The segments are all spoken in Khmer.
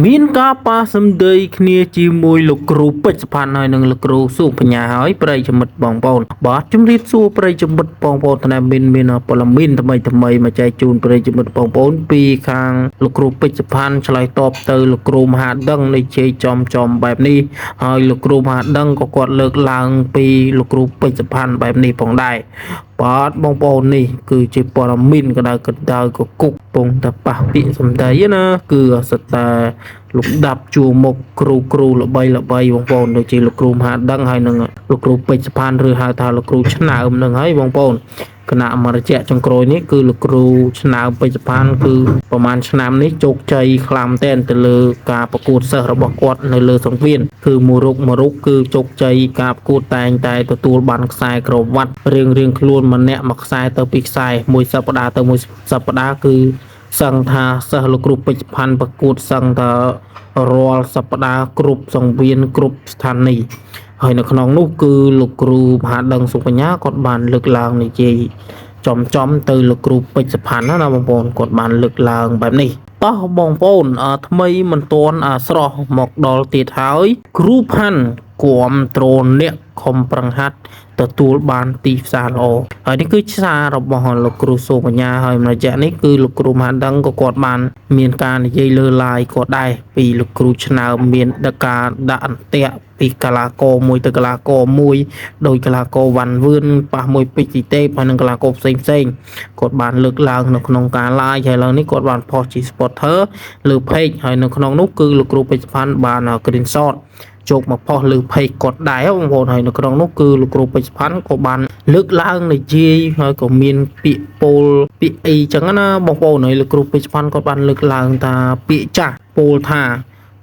មានការប៉ះសម្ដីគ្នាជាមួយលោកគ្រូពេជ្រសុផាន់ហើយនិងលោកគ្រូសួងបញ្ញាហើយប្រិយមិត្តបងប្អូនបាទជំរាបសួរប្រិយមិត្តបងប្អូនថ្នាក់មានមានព័ត៌មានថ្មីថ្មីមកចែកជូនប្រិយមិត្តបងប្អូនពីខាងលោកគ្រូពេជ្រសុផាន់ឆ្លើយតបទៅលោកគ្រូមហាដឹងនៃជ័យចំចំបែបនេះហើយលោកគ្រូមហាដឹងក៏គាត់លើកឡើងពីលោកគ្រូពេជ្រសុផាន់បែបនេះផងដែរបាទបងប្អូននេះគឺជាព័ត៌មានកដៅកដៅកគុកពងតែប៉ះពាក្យសម្ដីណាគឺសិតតែ លោកដាប់ជួមុខគ្រូគ្រូល្បីល្បីបងប្អូនដូចជាលោកគ្រូមហាដឹងហើយនឹងលោកគ្រូពេជ្រសុផានឬហៅថាលោកគ្រូឆ្នើមនឹងហើយបងប្អូនគណៈមរយៈចុងក្រោយនេះគឺលោកគ្រូឆ្នើមពេជ្រសុផានគឺប្រហែលឆ្នាំនេះជោគជ័យខ្លាំងតែនទៅលើការប្រកួតសិស្សរបស់គាត់នៅលើសង្វៀនគឺមួយរុកមួយរុកគឺជោគជ័យការប្រកួតតែងតែទទួលបានខ្សែក្រវ៉ាត់រៀងរៀងខ្លួនម្នាក់មួយខ្សែទៅពីរខ្សែមួយសប្តាហ៍ទៅមួយសប្តាហ៍គឺសឹងថាសិស្សលោកគ្រូពេជ្រផាន់ប្រកួតសឹងថារាល់សប្តាហ៍គ្រប់សង្វៀនគ្រប់ស្ថានីយ៍ហើយនៅក្នុងនោះគឺលោកគ្រូមហាដឹងសុបញ្ញាគាត់បានលើកឡើងនិយាយចំចំទៅលោកគ្រូពេជ្រផាន់ណាណាបងប្អូនគាត់បានលើកឡើងបែបនេះតោះបងប្អូនអ่าថ្មីមិនទាន់អាស្រស់មកដល់ទៀតហើយគ្រូផាន់គាំទ្រអ្នកខំប្រឹងហាត់ទទួលបានទីផ្សារល្អហើយនេះគឺសាររបស់លោកគ្រូសូបញ្ញាហើយមួយរយៈនេះគឺលោកគ្រូមហាដឹងក៏គាត់បានមានការនិយាយលើ live គាត់ដែរពីលោកគ្រូឆ្នើមមានដការដាក់អន្ទាក់ពីកីឡាករមួយទៅកីឡាករមួយដោយកីឡាករវ៉ាន់វឿនប៉ះមួយពេជ្រទីទេពហើយនិងកីឡាករផ្សេងផ្សេងៗគាត់បានលើកឡើងនៅក្នុងការ live ហើយឡើយនេះគាត់បានផុសជា supporter លើ page ហើយនៅក្នុងនោះគឺលោកគ្រូពេជ្រផាន់បាន screenshot ជោគមកផុសលើ page គាត់ដែរបងប្អូនហើយនៅក្នុងនោះគឺលោកគ្រូពេជ្រផាន់ក៏បានលើកឡើងនិយាយហើយក៏មានពាក្យពោលពាក្យអីចឹងណាបងប្អូនហើយលោកគ្រូពេជ្រផាន់គាត់បានលើកឡើងថាពាក្យចាស់ពោលថា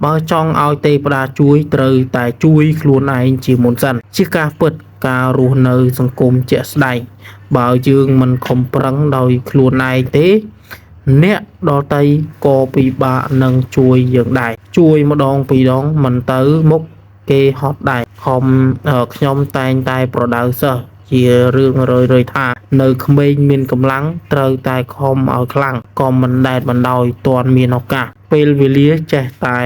បើចង់ឲ្យទេវតាជួយត្រូវតែជួយខ្លួនឯងជាមុនសិនជាការពិតការរស់នៅសង្គមជាក់ស្ដែងបើយើងមិនខំប្រឹងដោយខ្លួនឯងទេ អ្នកដតីក៏ពិបាកនឹងជួយយើងដែរជួយម្ដងពីរដងមិនទៅមុខគេហត់ដែរខំខ្ញុំតែងតែប្រដៅសិស្សជារឿងរឿយៗថានៅក្មេងមានកម្លាំងត្រូវតែខំឲ្យខ្លាំងក៏មិនដែតបណ្ដោយទាន់មានឱកាសពេលវេលាចេះតែ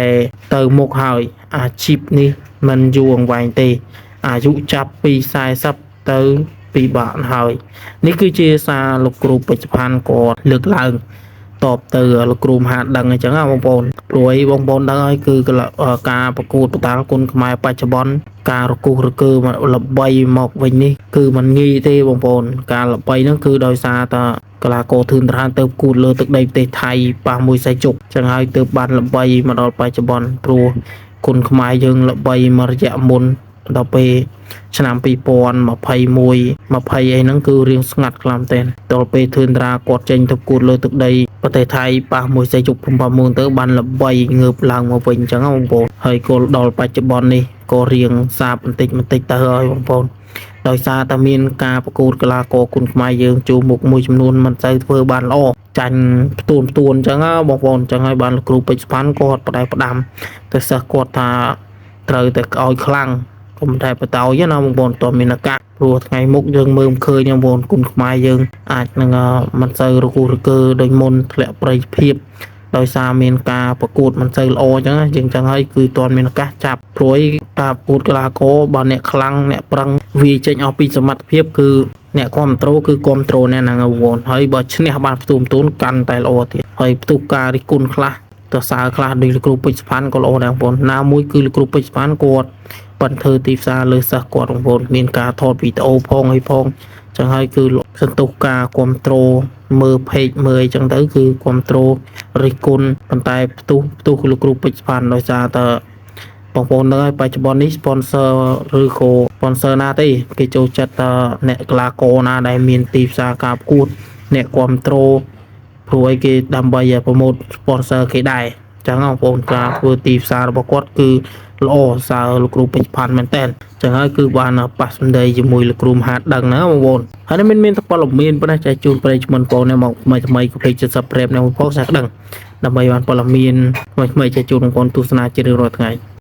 ទៅមុខហើយអាជីពនេះមិនយូរអង្វែងទេអាយុចាប់ពី40ទៅពិបាកហើយនេះគឺជាសារលោកគ្រូពេជ្រផាន់គាត់លើកឡើង តបទៅលោកគ្រូមហាដឹងអញ្ចឹងណាបងប្អូនព្រោះអីបងប្អូនដឹងហើយគឺការប្រកួតប្រតាល់គុណខ្មែរបច្ចុប្បន្នការរគុះរកើមកល្បីមកវិញនេះគឺมันងាយទេបងប្អូនការល្បីហ្នឹងគឺដោយសារតាកីឡាករធឿនឋានទៅប្រកួតលើទឹកដីប្រទេសថៃប៉ះមួយសៃជុកចឹងហើយទើបបានល្បីមកដល់បច្ចុប្បន្នព្រោះគុណខ្មែរយើងល្បីមករយៈមុនដល់ពេលឆ្នាំ2021 20អីហ្នឹងគឺរៀងស្ងាត់ខ្លាំងមែនដល់ពេលធឿនតារាគាត់ចេញទៅប្រកួតលើទឹកដីប្រទេសថៃប៉ះមួយសៃជុកភូមិផាមួងទៅបានល្បីងើបឡើងមកវិញអញ្ចឹងណាបងប្អូនហើយក៏ដល់បច្ចុប្បន្ននេះក៏រៀងសាបបន្តិចបន្តិចទៅហើយបងប្អូនដោយសារតែមានការប្រកួតកីឡាករគុណខ្មែរយើងជួមុខមួយចំនួនមិនសូវធ្វើបានល្អចាញ់ផ្ទួនផ្ទួនអញ្ចឹងណាបងប្អូនអញ្ចឹងហើយបានលោកគ្រូពេជ្រសុផាន់គាត់ផ្ដែផ្ដាំទៅសិស្សគាត់ថាត្រូវតែឲ្យខ្លាំងកុំតែបតោយណាបងប្អូនតើមានឱកាសព្រោះថ្ងៃមុខយើងមើលមិនឃើញបងប្អូនគុណខ្មែរយើងអាចនឹងមិនសូវរគូរកើដូចមុនធ្លាក់ប្រៃភាពដោយសារមានការប្រកួតមិនសូវល្អអញ្ចឹងណាយើងចឹងហើយគឺតន់មានឱកាសចាប់ព្រួយការប្រកួតកីឡាករបើអ្នកខ្លាំងអ្នកប្រឹងវាចេញអស់ពីសមត្ថភាពគឺអ្នកគ្រប់ត្រូលគឺគ្រប់ត្រូលអ្នកហ្នឹងបងប្អូនហើយបើឈ្នះបានផ្ទុំទូនកាន់តែល្អទៀតហើយផ្ទុះការរិះគន់ខ្លះទៅសើខ្លះដូចលោកគ្រូពេជ្រសុផាន់ក៏ល្អដែរបងប្អូនណាមួយគឺលោកគ្រូពេជ្រសុផាន់គាត់ ប៉ុនធ្វើទីផ្សារលើសិស្សគាត់បងប្អូនមានការថតវីដេអូផងអីផងចឹងហើយគឺសន្ទុះការគ្រប់ត្រូលមើល page មើលអីចឹងទៅគឺគ្រប់ត្រូលរិះគន់ប៉ុន្តែផ្ទុះផ្ទុះគឺលោកគ្រូពេជ្រផាន់ដោយសារតើបងប្អូននឹងហើយបច្ចុប្បន្ននេះ sponsor ឬក៏ sponsor ណាទេគេចូលចិត្តតអ្នកកីឡាករណាដែលមានទីផ្សារការប្រកួតអ្នកគ្រប់ត្រូលព្រោះអីគេដើម្បីឲ្យ promote sponsor គេដែរចឹងបងប្អូនការធ្វើទីផ្សាររបស់គាត់គឺល្អសើលោកគ្រូពេជ្រផាន់មែនតើចឹងហើយគឺបានប៉ះសម្ដីជាមួយលោកគ្រូមហាដឹងណាបងប្អូនហើយនេះមានមានតែព័ត៌មានប៉ុណ្ណេះចែកជូនប្រិយមិត្តបងប្អូននេះមកថ្មីថ្មីកុំភ្លេចចុច Subscribe នៅផងស្អាតដឹងដើម្បីបានព័ត៌មានថ្មីថ្មីចែកជូនបងប្អូនទស្សនាជារៀងរាល់ថ្ងៃ។